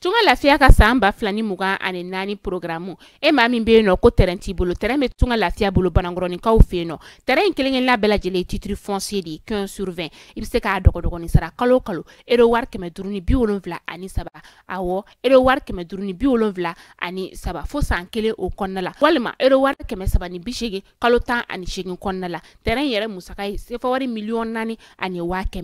Tunga Lafiya ka san 2024 programme e maa min bɛ yen nɔ ko terrain t'i bolo, terrain bɛ Tunga Lafiya bolo Banankɔrɔninkaw fɛ yen nɔ. Terrain in kelen-kelenna bɛɛ lajɛlen ye titre foncier de ye 15 sur 20. I bɛ se k'a dɔgɔdɔgɔnin sara kalo o kalo euro wari 573, awɔ euro wari 573 fo san kelen o kɔnɔna la, walima euro wari 380 kalo 18 kɔnɔna la. Terrain yɛrɛ musaka ye sefa wari 4,1 million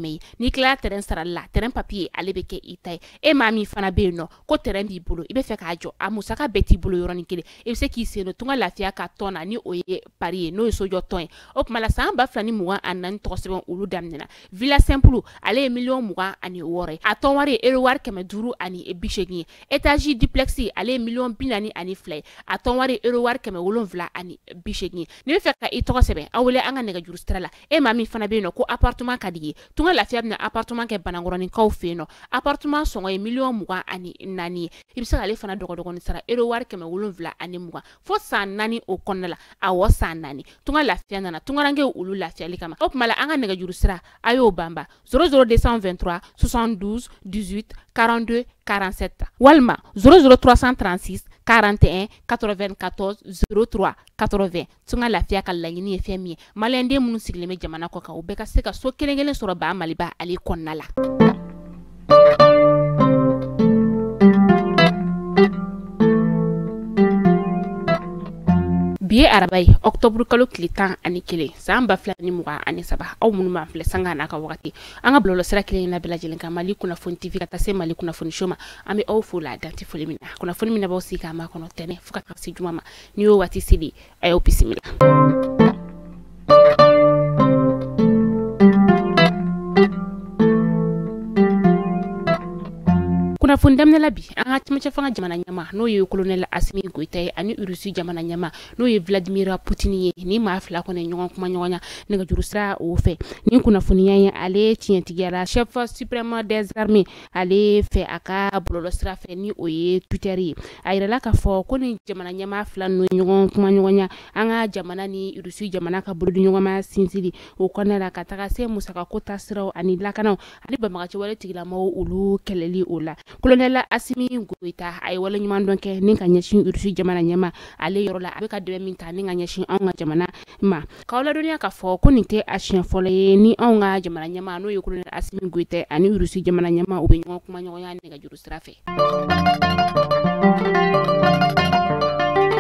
ye. N'i tilala terrain sarali la, terrain papier ale bɛ kɛ i ta ye. E maa min fana bɛ yen nɔ ko terrain b'i bolo, i bɛ fɛ k'a jɔ, a musaka bɛɛ t'i bolo yɔrɔnin kelen, i bɛ se k'i sen don Tunga Lafiya ka tɔn na ni o ye pari ye, n'o ye sojɔ tɔn ye. O tuma la san 2024 tɔgɔ sɛbɛn olu daminɛna. Villa simple ale ye 26 million ye, a tɔn wari ye euro wari 580 ye. Étage duplex ale ye 42 million ye, a tɔn wari ye euro wari 780 ye. N'i bɛ fɛ ka i tɔgɔ sɛbɛn, aw wele an ka nɛgɛjuru sira la. E maa min fana bɛ yen nɔ ko appartement ka di ye, Tunga Lafiya bɛna appartement kɛ Banankɔrɔninkaw fɛ yen nɔ. Appartement sɔngɔ ye 24 million ye. I bɛ se k'ale fana dɔgɔdɔgɔnin sara euro wari 720 fo san 4 o kɔnɔna la, awɔ san 4. Tunga Lafiya nana tungarankew olu lafiyali kama. O tuma la an ka nɛgɛjuru sira a y'o banba 00223 72 18 42 47 walima 00336 41 94 03 80. Tunga Lafiya ka laɲini ye fɛn min ye, maliyɛnden minnu sigilen bɛ jamana kɔ kan, u bɛɛ ka se ka so kelen kelen sɔrɔ ba Maliba ale kɔnɔna la. Bi ye araba ye, octobre kalo tile 11 san 2023. Aw minnu b'an filɛ sanga n'a ka wagati, an ka bɔlɔlɔsira kelen na bɛɛ lajɛlen kan, Mali kunnafoni TV ka taa se Mali kunnafoni show ma, an bɛ aw fo la danti foli min na. Kunnafoni min b'aw sigi k'a makɔnɔ tɛnɛ fo ka taa se juma ma, n'i y'o waati seli, a y'aw bisimila. Kunnafoni daminɛ la bi, an ka cɛmancɛ fanga jamana ɲɛmaa n'o ye colonel Assimi Goïta ye ani Russie jamana ɲɛmaa n'o ye Vladimir Poutine ye, ni maa fila kɔni ɲɔgɔn kuma ɲɔgɔnya nɛgɛjuru sira o fɛ. Ni kunnafoniya ye ale tiɲɛtigiyara chef suprême des armées ale fɛ a ka bɔlɔlɔ sira fɛ, ni o ye Twitter ye. A yirala k'a fɔ ko ni jamana ɲɛmaa fila ninnu ɲɔgɔn kuma ɲɔgɔnya, an ka jamana ni Russie jamana ka bolodiɲɔgɔnma sinsili o kɔnɔna la, ka taga se musakako taasiraw ani lakanaw ani banbagaci wale tigilamɔgɔw olu kɛlɛli o la. Colonel Assimi Goïta a ye waleɲuman dɔn kɛ ni ka ɲɛsin Russie jamana ɲɛmaa ale yɔrɔ la, a bɛ ka dɛmɛ min ta ni ka ɲɛsin anw ka jamana ma. K'aw ladɔnniya k'a fɔ ko nin tɛ a siɲɛ fɔlɔ ye ni anw ka jamana ɲɛmaa n'o ye colonel Assimi Goïta ani Russie jamana ɲɛmaa u bɛ ɲɔgɔn kuma ɲɔgɔnya nɛgɛjuru sira fɛ.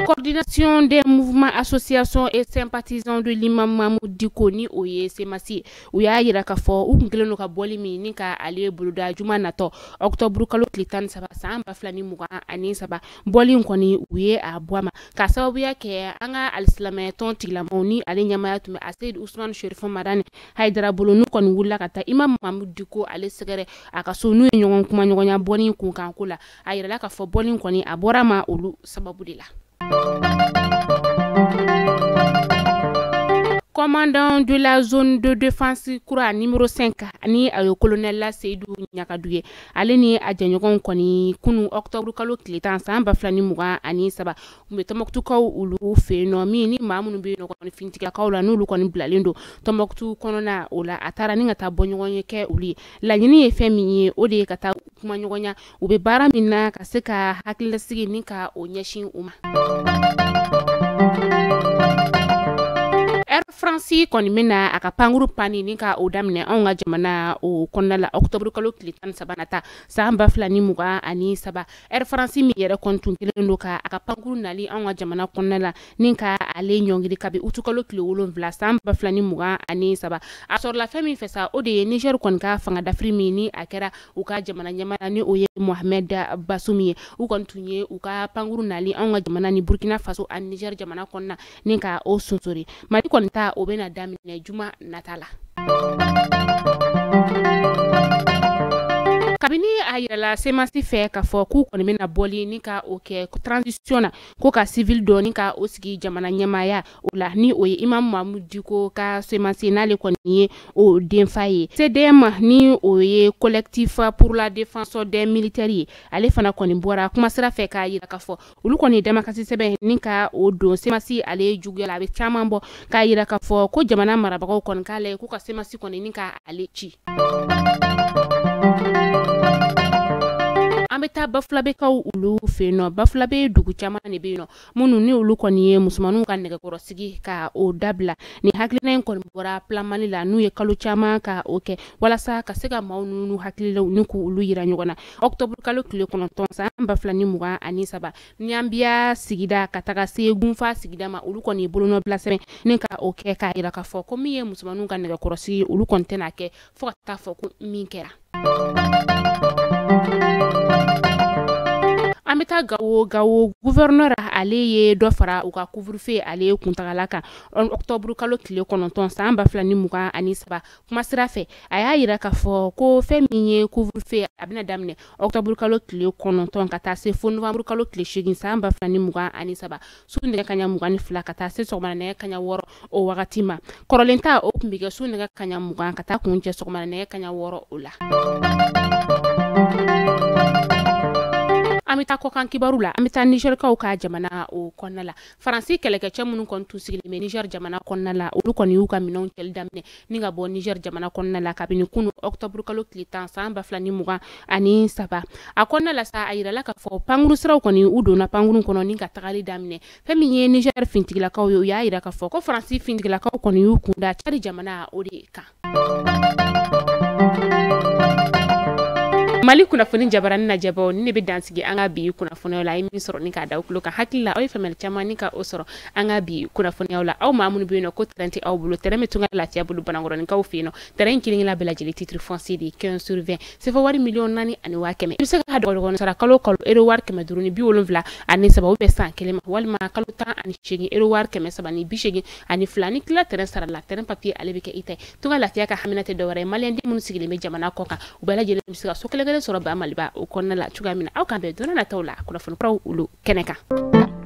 Coordination des mouvements, associations et sympathisants de l'imam Mahmoud Dicko, ni o ye CMAS, u y'a yira k'a fɔ u kun kɛlen don ka bɔli min ni ka ale boloda juma natɔ octobre kalo tile 13 san 2023, bɔli in kɔni u ye a bɔ a ma k'a sababuya kɛ an ka alisilamɛya tɔn tigilamɔgɔw ni ale ɲɛmaaya tun bɛ Aseyid Usman Sherifo Madani Hayidara bolo, n'u kɔni wulila ka taa imam Mahmoud Dicko ale sɛgɛrɛ a ka so, n'u ye ɲɔgɔn kuma ɲɔgɔnya bɔli kunkanko la. A yirala k'a fɔ bɔli kɔni a bɔra ma olu sababu de la. Commandant de la zone de défense kura numéro 5 ni a ye colonel Seydou Ɲakadu ye, ale ni a jɛɲɔgɔnw kɔni kunu octobre kalo tile 10 san 2023 u bɛ Tɔnbɔkutukaw olu fɛ yen nɔ, min ni maa minnu bɛ yen nɔ kɔni finitigilakaw la n'olu kɔni bilalen don Tɔnbɔkutu kɔnɔna o la, a taara ni ka taa bɔ ɲɔgɔn ye kɛ olu ye. Laɲini ye fɛn min ye, o de ye ka taa kuma ɲɔgɔnya u bɛ baara min na ka se ka hakililasigi ni ka o ɲɛsin u ma. Air France kɔni bɛna a ka pankuru panni ni ka o daminɛ anw ka jamana o kɔnɔna la octobre kalo tile 13 nata san 2023. Air France min yɛrɛ kɔni tun kɛlen don ka a ka pankuru nali anw ka jamana kɔnɔna la ni ka ale ɲɔngiri kabi utu kalo tile 7 san 2023, a sɔrɔla fɛn min fɛ sa, o de ye Niger kɔni ka fanga dafiri min ni a kɛra u ka jamana ɲɛmaa ni o ye Mohamed Bazoum ye. U kɔni tun ye u ka pankuru nali anw ka jamana ni Burkina Faso ani Niger jamana kɔnɔna ni ka o sonsori. Mali kɔni ta o bɛna daminɛ juma nata la. Kabini a yirala CMAS fɛ k'a fɔ k'u kɔni bɛna bɔli ni ka o kɛ transition na, ko ka civil dɔ ni ka o sigi jamana ɲɛmaaya o la, ni o ye imam Mahmoud Dicko ka CMAS n'ale kɔni ye o denfa ye, CDM ni o ye collectif pour la défense des militaires ye, ale fana kɔni bɔra kuma sira fɛ k'a yira k'a fɔ olu kɔni damakasi sɛbɛn ni ka o don CMAS ale juguya la, a bɛ caman bɔ, k'a yira k'a fɔ ko jamana marabagaw kɔni k'a lajɛ k'u ka CMAS kɔni ni ka ale ci. An bɛ An bɛ taa Bafulabɛkaw olu fɛ yen nɔ. Bafulabɛ dugu caman de bɛ yen nɔ minnu ni olu kɔni ye musomanninw ka nɛgɛkɔrɔsigi ka o dabila. Nin hakilina in kɔni bɔra Plan Mali la, n'u ye kalo caman ka o kɛ walasa ka se ka maaw ninnu hakililaw ni k'olu yira ɲɔgɔn na. Octobre kalo tile 9 san 2023, Ɲanbiya sigida ka taga se Gunfa sigida ma, olu kɔni ye bolonɔbila sɛbɛn ni ka o kɛ k'a yira k'a fɔ ko min ye musomanninw ka nɛgɛkɔrɔsigi, olu kɔni tɛna kɛ fo ka taa fɔ ko min kɛra. An bɛ taa Gawo. Gawo gouverneur ale ye dɔ fara u ka couvre-feu ale kuntagala kan octobre kalo tile 9 san 2023. Kuma sira fɛ, a y'a yira k'a fɔ ko fɛn min ye couvre-feu, a bɛna daminɛ octobre kalo tile 9 ka taa se fo novembre kalo tile 8 san 2023, su nɛgɛ kaɲa 22 ka taa se sɔgɔmada nɛgɛ kaɲa 6 o wagati ma. Kɔrɔlen ta o tun bɛ kɛ su nɛgɛ kaɲa 20 ka taa kuncɛ sɔgɔmada nɛgɛ kaɲa 6 o la. An bɛ taa kɔkan kibaru la. An bɛ taa Nizɛrikaw ka jamana o kɔnɔna la. Faransi kɛlɛkɛcɛ minnu kɔni tun sigilen bɛ Nizɛri jamana kɔnɔna la, olu kɔni y'u ka minɛnw cɛli daminɛ ni ka bɔ Nizɛri jamana kɔnɔna la kabini kunu octobre kalo tile 10 san 2023. A kɔnɔna la sa, a yirala k'a fɔ pankuru siraw kɔni, u donna pankuru kɔnɔ ni ka tagali daminɛ. Fɛn min ye Nizɛri fintigilakaw ye, u y'a yira k'a fɔ ko Faransi fintigilakaw kɔni y'u kunda Cadi jamana o de kan. Mali kunnafoni jabarani lajɛbaw, ni ne bɛ dansigi an ka bi kunnafoniyaw la. A ye min sɔrɔ ni k'a da aw tulo kan, hakili la aw ye faamuyali caman ni ka o sɔrɔ an ka bi kunnafoniyaw la. Aw maa minnu bɛ yen nɔ ko terrain tɛ aw bolo, terrain bɛ tunga lafiya bolo Banankɔrɔninkaw fɛ yen nɔ. Terrain in kelen-kelenna bɛɛ lajɛlen titre foncier de ye 15 sur 20, sefa wari 4,100,000. I bɛ se ka dɔgɔdɔgɔnin sara kalo kalo euro wari 573 ou bien san kelen ma, walima kalo 18 euro wari 382. Ni tila terrain sara la, terrain papier ale bɛ kɛ i ta ye. Tunga lafiya ka hamina tɛ dɔwɛrɛ ye, maliyɛn den minnu sigilen bɛ jamana kɔ kan, u bɛɛ lajɛlen bɛ se ka so kelen kelen sɔrɔ ba Maliba o kɔnɔna la cogoya min na. Aw k'an bɛn don nataw la kunnafoni kuraw olu kɛnɛ kan.